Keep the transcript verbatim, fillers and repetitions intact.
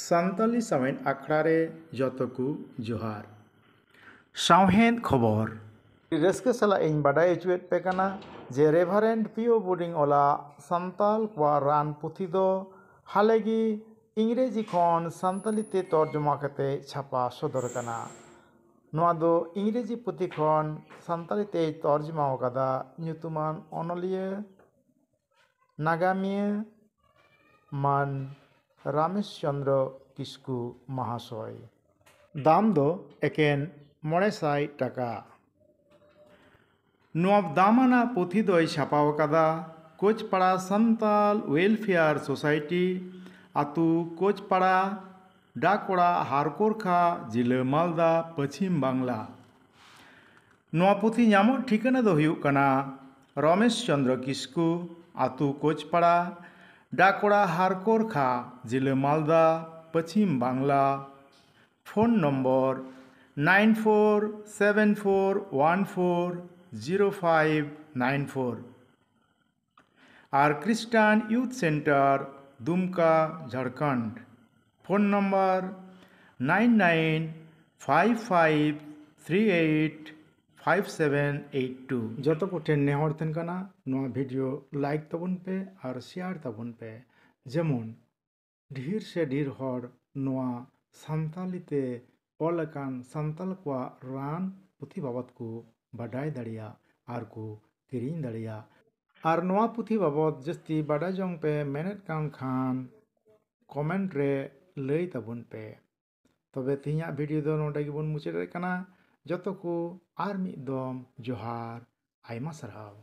ᱥᱟᱱᱛᱟᱞᱤ ᱥᱟᱶᱦᱮᱫ ᱟᱠᱷᱲᱟ ᱨᱮ ᱡᱚᱛᱚ ᱠᱚ ᱡᱚᱦᱟᱨ᱾ ᱥᱟᱶᱦᱮᱫ ᱠᱷᱚᱵᱚᱨ᱾ ᱟᱹᱰᱤ ᱨᱟᱹᱥᱠᱟᱹ ᱥᱟᱞᱟᱜ ᱤᱧ ᱵᱟᱰᱟᱭ ᱦᱚᱪᱚᱭᱮᱫ ᱯᱮ ᱠᱟᱱᱟ ᱡᱮ ᱨᱮᱵᱷᱟᱨᱮᱱᱰ ᱯᱤᱭᱳ ᱵᱳᱨᱰᱤᱝ ᱚᱞᱟᱜ ᱥᱟᱱᱛᱟᱞ ᱠᱚᱣᱟᱜ ᱨᱟᱱ ᱯᱩᱛᱷᱤ ᱫᱚ ᱦᱟᱞᱮ ᱜᱮ ᱤᱝᱨᱮᱡᱤ ᱠᱷᱚᱱ ᱥᱟᱱᱛᱟᱞᱤ ᱛᱮ ᱛᱚᱨᱡᱚᱢᱟ ᱠᱟᱛᱮ ᱪᱷᱟᱯᱟ ᱥᱚᱫᱚᱨ ᱟᱠᱟᱱᱟ᱾ ᱱᱚᱣᱟ ᱫᱚ ᱤᱝᱨᱮᱡᱤ ᱯᱩᱛᱷᱤ ᱠᱷᱚᱱ ᱥᱟᱱᱛᱟᱞᱤ ᱛᱮᱭ ᱛᱚᱨᱡᱚᱢᱟ ᱟᱠᱟᱫᱟ ᱧᱩᱛᱩᱢᱟᱱ ᱚᱱᱚᱞᱤᱭᱟᱹ ᱱᱟᱜᱟᱢᱤᱭᱟᱹ ᱢᱟᱱ ᱨᱟᱢᱮᱥ ᱪᱚᱸᱫᱽᱨᱚ ᱠᱤᱥᱠᱩ ᱢᱟᱦᱟᱥᱚᱭ᱾ ᱫᱟᱢ ᱫᱚ ᱮᱠᱮᱱ ᱢᱚᱬᱮ ᱥᱟᱭ ᱴᱟᱠᱟ᱾ ᱱᱚᱣᱟ ᱫᱟᱢᱟᱱᱟᱜ ᱯᱩᱛᱷᱤ ᱫᱚᱭ ᱪᱷᱟᱯᱟᱣ ᱟᱠᱟᱫᱟ ᱠᱳᱪᱯᱟᱲᱟ ᱥᱟᱱᱛᱟᱞ ᱣᱮᱞᱯᱷᱮᱭᱟᱨ ᱥᱳᱥᱟᱭᱴᱤ, ᱟᱹᱛᱩ ᱠᱳᱪᱯᱟᱲᱟ, ᱰᱟᱠ ᱚᱲᱟᱜ ᱦᱟᱨᱠᱳᱨᱠᱷᱟ, ᱡᱤᱞᱟᱹ ᱢᱟᱞᱫᱟ, ᱯᱚᱪᱷᱤᱢ ᱵᱟᱝᱞᱟ᱾ ᱱᱚᱣᱟ ᱯᱩᱛᱷᱤ ᱧᱟᱢᱚᱜ ᱴᱷᱤᱠᱟᱹᱱᱟ ᱫᱚ ᱦᱩᱭᱩᱜ ᱠᱟᱱᱟ ᱨᱚᱢᱮᱥ ᱪᱚᱸᱫᱽᱨᱚ ᱠᱤᱥᱠᱩ, ᱟᱹᱛᱩ ᱠᱳᱪᱯᱟᱲᱟ, ᱰᱟᱠ ᱚᱲᱟᱜ ᱦᱟᱨᱠᱳᱨᱠᱷᱟ, ᱡᱤᱞᱟᱹ Malda, Paschim Bangla. Phone number nine four seven four one four zero five nine four᱾ ᱟᱨ ᱠᱷᱨᱤᱥᱴᱟᱱ ᱭᱩᱛᱷ ᱥᱮᱱᱴᱟᱨ, ᱫᱩᱢᱠᱟ, Jharkhand. Phone number nine nine five five three eight five seven eight two᱾ ᱡᱚᱛᱚ ᱠᱚᱴᱷᱮᱱ ᱱᱮᱦᱚᱨ ᱛᱟᱦᱮᱱ ᱠᱟᱱᱟ, ᱱᱚᱣᱟ ᱵᱷᱤᱰᱤᱭᱳ ᱞᱟᱭᱤᱠ ᱛᱟᱵᱚᱱ ᱯᱮ ᱟᱨ ᱥᱮᱭᱟᱨ ᱛᱟᱵᱚᱱ ᱯᱮ, ᱡᱮᱢᱚᱱ ᱰᱷᱮᱨ ᱥᱮ ᱰᱷᱮᱨ ᱦᱚᱲ ᱱᱚᱣᱟ ᱥᱟᱱᱛᱟᱞᱤ ᱛᱮ ᱚᱞ ᱟᱠᱟᱱ ᱥᱟᱱᱛᱟᱞ ᱠᱚᱣᱟᱜ ᱨᱟᱱ ᱯᱩᱛᱷᱤ ᱵᱟᱵᱚᱫ ᱠᱚ ᱵᱟᱰᱟᱭ ᱫᱟᱲᱮᱭᱟᱜ ᱟᱨ ᱠᱚ ᱠᱤᱨᱤᱧ ᱫᱟᱲᱮᱭᱟᱜ᱾ ᱟᱨ ᱱᱚᱣᱟ ᱯᱩᱛᱷᱤ ᱵᱟᱵᱚᱫ ᱡᱟᱹᱥᱛᱤ ᱵᱟᱰᱟᱭ ᱡᱚᱝ ᱯᱮ ᱢᱮᱱᱮᱫ ᱠᱟᱱ ᱠᱷᱟᱱ ᱠᱚᱢᱮᱱᱴ ᱨᱮ ᱞᱟᱹᱭ ᱛᱟᱵᱚᱱ ᱯᱮ᱾ ᱛᱚᱵᱮ ᱛᱮᱦᱮᱧᱟᱜ ᱵᱷᱤᱰᱤᱭᱳ ᱫᱚ ᱱᱚᱰᱮ ᱜᱮᱵᱚᱱ ᱢᱩᱪᱟᱹᱫᱮᱫ ᱠᱟᱱᱟ᱾ ᱡᱚᱛᱚ ᱠᱚ ᱟᱨ ᱢᱤᱫ ᱫᱚᱢ ᱡᱚᱦᱟᱨ, ᱟᱭᱢᱟ ᱥᱟᱨᱦᱟᱣ᱾